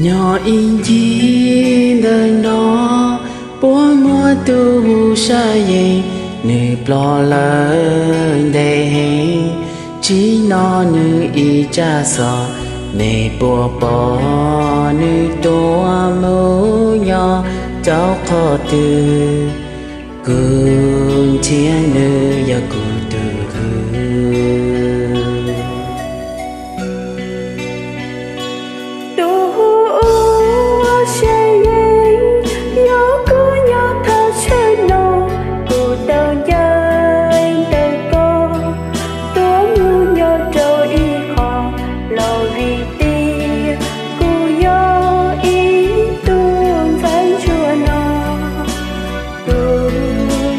Nyob ib ncig ntawm no puas muaj tus hu Xab Yees, nws ploj lawm ntev heev, tsim nyog nws ib tsab xov, nej puas pom nws tuaj mus nyob rau qhov twg? Kuv nrhiav nws yog kuv tus hlub. Tus hu ua Xab Yees, yog kuv nyob thaj chaw no, kuv tau ncaim ntawm koj tuaj mus nyob rau ib qho, los vim tias kuv yog ib tug ntxhais ntsuag no, kuv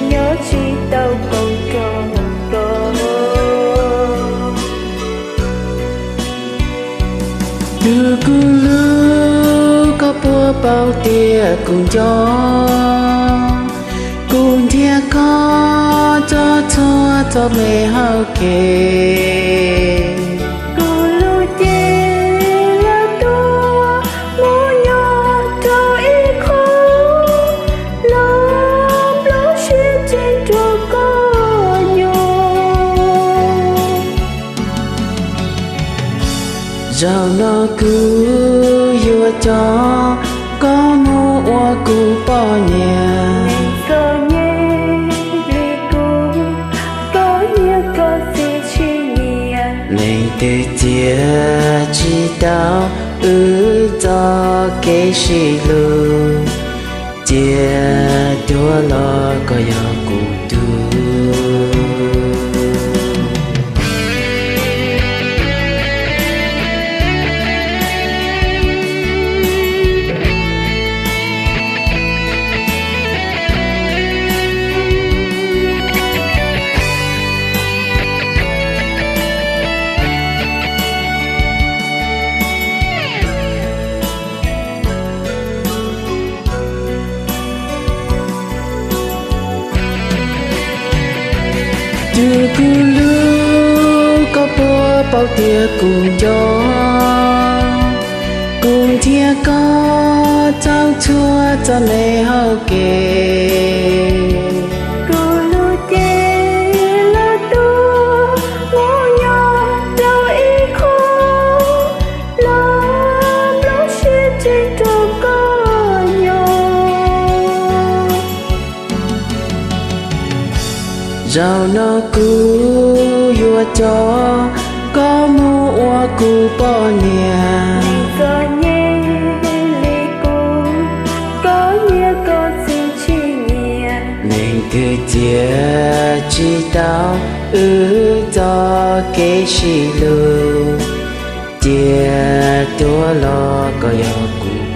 nyob tsis tau koom rau koj. Tus kuv hlub, koj puas paub tias kuv nco, kuv nrhiav koj rau txhua txoj me hauv kev. Kuv lub cev lawv tuaj mus nyob rau ib qho, los plob siab tseeb rau koj nyob. Zaum no kuv yuav coj koj mus ua kuv poj niam. Txom nyem li kuv, koj niam koj txiv tsis nyiam. Leej twg cia tsis tau wb txoj kev sib hlub, cia tuag los koj yog kuv tus. Tus kuv hlub, koj puas paub tias kuv nco, kuv nrhiav koj rau txhua txoj me hauv kev. Kuv lub cev lawv tuaj mus nyob rau ib qho, los plob siab tseeb rau koj nyob. Zaum no kuv yuav coj koj mus ua kuv poj niam. Txom nyem li kuv, koj niam koj txiv tsis nyiam. Leej twg cia tsis tau wb txoj kev sib hlub, cia tuag los koj yog kuv